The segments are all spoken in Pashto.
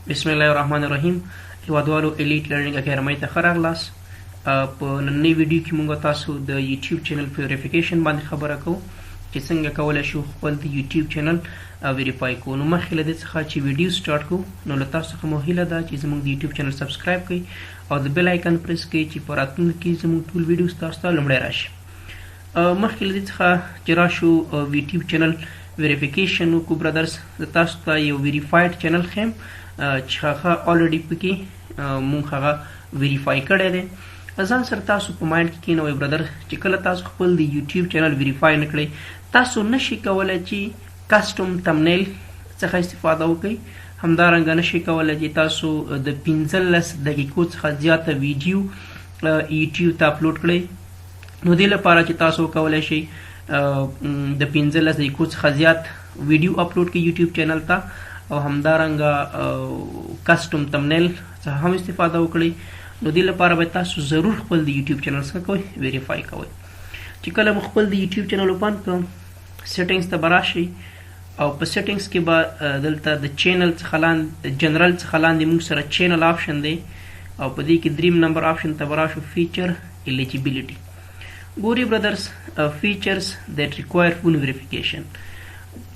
بسم الله الرحمن الرحیم. هیوادوالو، ایلیټ لرنینګ اکیډمۍ ته ښه راغلاست. په نننۍ ویډیو کې موږ تاسو د یوټیوب چینل په ویریفیکیشن باندې خبره کوو چې څنګه کولی شو خپل د یوټیوب چینل ویریفای کوو. نو مخکې له دې څخه چې ویډیو سټارټ کوو، نو له تاسو څخه مو هیله ده چې زموږ د یوټیوب چینل سبسکرایب کړئ او د بیل آیکن پریس کړئ چې په راتلونکي کې زموږ ټول ویډیوز تاسو ته لومړی راشي. مخکې له دې څخه چې راشو یوټیوب چینل ویریفیکیشن وکړو، برادرز، زه تاسو ته یو ویریفایډ چینل ښیم چې هغه already پکې مونږ هغه ویریفای کړی دی. ځان سره تاسو په مایند کې کینوئ برادر، چې کله تاسو خپل د یوټیوب چینل ویریفای نه کړئ، تاسو نشئ کولی چې کسټم تمنیل څخه استفاده وکړئ. همدارنګه نشئ کولی چې تاسو د 15 دقیقو څخه زیاته ویډیو یوټیوب ته اپلوډ کړئ. نو دې لپاره چې تاسو کولی شئ د 15 دقیقو څخه زیات ویډیو اپلوډ کړئ یوټیوب چینل ته او همدارنګه کسټم تمنیل څخه هم استفاده وکړئ، نو دې لپاره به تاسو ضرور خپل د یوټیوب چینل څخه کوئ ویریفای کوئ. چې کله مو خپل د یوټیوب چینل اوپن کړ، سیټینګز ته به راشئ او په سیټینګز کې به دلته د چینل څخه لاندې، جنرل څخه لاندې موږ سره چینل آپشن دی او په دې کې دریم نمبر آپشن ته به راشو، فیچر الیجیبیلیټي. ګوري برادرز، فیچرز that require phone verification.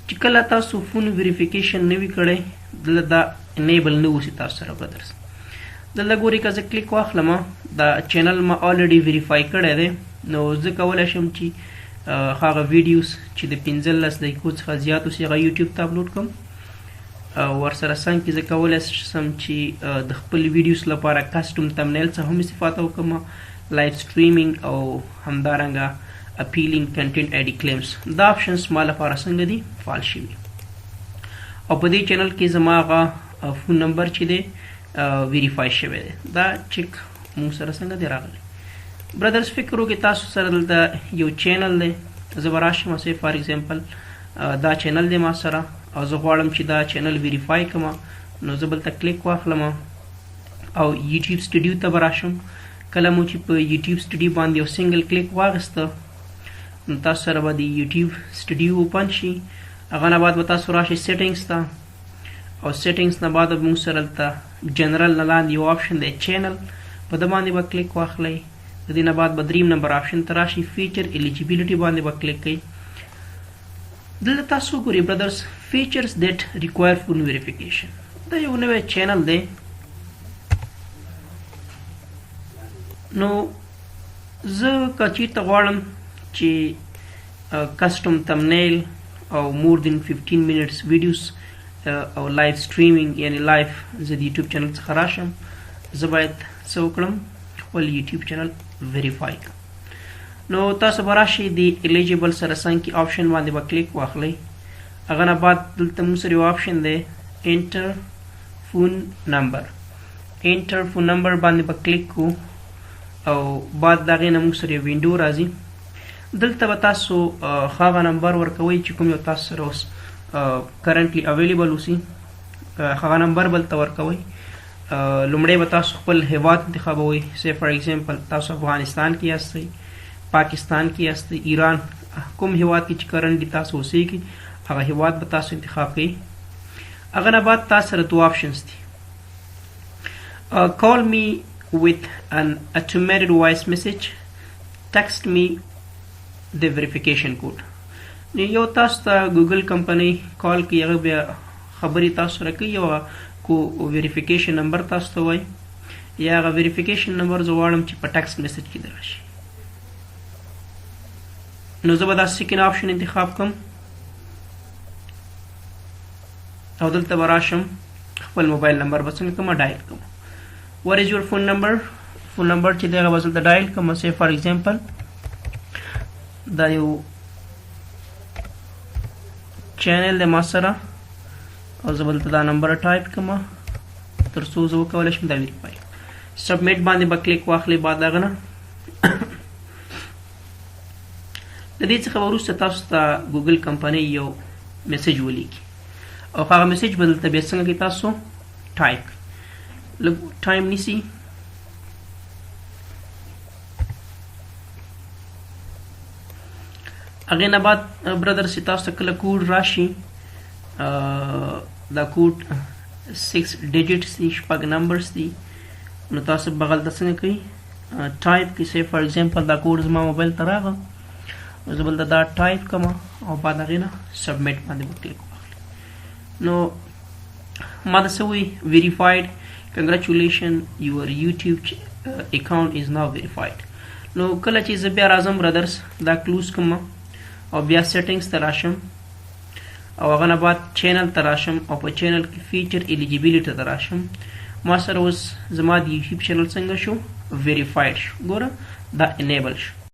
چې کله تاسو فون ویریفیکیشن نه وي کړی، دلته دا انیبل نه اوسي تاسو سره. برادرز، دلته ګوري، که زه کلیک واخلم، دا چینل ما already ویریفای کړی دی، نو زه کولی شم چې هغه ویډیوز چې د 15 دقیقو څخه زیات اوسي، هغه یوټیوب ته اپلوډ کړم. ورسره څنګ کې زه کولی شم چې د خپل ویډیوز لپاره کسټم تمنیل څخه هم استفاده وکړم، لایف سټریمینګ او همدارنګه اپیلینګ کنټینټ آی ډي کلیمز. دا آپشنز ما لپاره څنګه دي؟ فعال شوي او په دې چینل کې زما هغه فون نمبر چې دی، ویریفای شوی دی. دا چک موږ سره څنګه دی راغلی. برادرز، فکر وکړئ، تاسو سره دلته یو چینل دی. زه به راشم، سه فار ایگزامپل دا چینل دی ما سره او زه غواړم چې دا چینل ویریفای کړم. نو زه بل ته کلیک واخلم او یوټیوب سټوډیو ته به راشم. کله مو چې په یوټیوب سټوډیو باندې یو سنگل کلیک واغسته، نو تاسو سره به د یوټیوب سټوډیو اوپن شي. هغه نه بعد به تاسو راشئ سیټینګز ته او سیټینګز نه بعد به موږ سره دلته جنرل نه لاندې یو آپشن دی، چینل، په ده باندې به کلیک واخلئ. د دې نه بعد به دریم نمبر آپشن ته راشئ، فیچر الیجیبیلیټي باندې به کلیک کړئ. دلته تاسو ګورئ برادرز، فیچرز دیټ ریکوایر فون ویریفیکیشن. دا یو نوی چینل دی، نو زه که چیرته غواړم چې کسټم تمنیل او مور دین 15 منټس ویډیوز او لایف سټریمینګ، یعنی لایف زه د یوټیوب چینل څخه راشم، زه باید څه وکړم؟ خپل یوټیوب چینل ویریفای کړم. نو تاسو به راشئ، د الیجیبل سره څنګ کې آپشن باندې به کلیک واخلئ. هغه نه بعد دلته موږ سره یو آپشن دی، انټر فون نمبر. انټر فون نمبر باندې به کلیک کو او بعد د هغې نه موږ سره یو وینډو راځي. دلته به تاسو هغه نمبر ورکوئ چې کوم یو تاسو سره اوس کرنټلی اویلیبل اوسي، هغه نمبر بلته ورکوئ. لومړی به تاسو خپل هیواد انتخابوئ. سه فار ایگزامپل تاسو افغانستان کې یاستئ، پاکستان کې یاستئ، ایران، کوم هیواد کې چې کرنټلی تاسو اوسیږئ، هغه هیواد به تاسو انتخاب کړئ. هغه نه بعد تاسو سره دوه آپشنز دي: call me with an automated voice message، text me the verification code. نو یو تاسو ته ګوګل کمپنۍ کال کوي، هغه بیا خبرې تاسو سره کوي او کو ویریفیکیشن نمبر تاسو ته وایي، یا هغه ویریفیکیشن نمبر زه غواړم چې په ټیکسټ میسج کې دراشي. نو زه به دا سیکنډ آپشن انتخاب کوم او دلته به راشم، خپل موبایل نمبر به څنګه کوم؟ ډایل کوم. What is your phone number؟ فون نمبر چې دی، هغه به دلته ډایل کوم. سه فار ایگزامپل دا یو چینل دی ما سره او زه به دلته دا نمبر ټایپ کوم تر څو زه وکولی شم دا ویریفای. سبمیټ باندې به کلیک واخلئ. بعد هغه نه، د دې څخه وروسته تاسو ته ګوګل کمپنۍ یو میسج ولیکي او هغه میسج به دلته بیا څنګه کې تاسو ټایپ. لږ ټایم نیسي. هغې نه بعد برادر، چې تاسو ته کله کوډ راشي، دا کوډ 6 ډیجټس دي، 6 نمبرز دي. نو تاسو به هلته څنګه کوئ؟ ټایپ کې سه فار ایگزامپل دا کوډ زما موبایل ته راغی، نو زه بل دا ټایپ کوم او بعد هغې نه سبمیټ باندې به کلیک واخلي. نو ما د څه وایي؟ ویریفاید، کنګریچولیشن، یور یوټیوب اکاونټ از ناو ویریفاید. نو کله چې زه بیا راځم برادرز، دا کلوز کوم او بیا سیټینګز ته راشم او هغه نه بعد چینل ته راشم او په چینل کې فیچر الیجیبیلیټي ته راشم، ما سره اوس زما د یوټیوب چینل څنګه شو؟ ویریفاید شو. ګوره دا انیبل شو.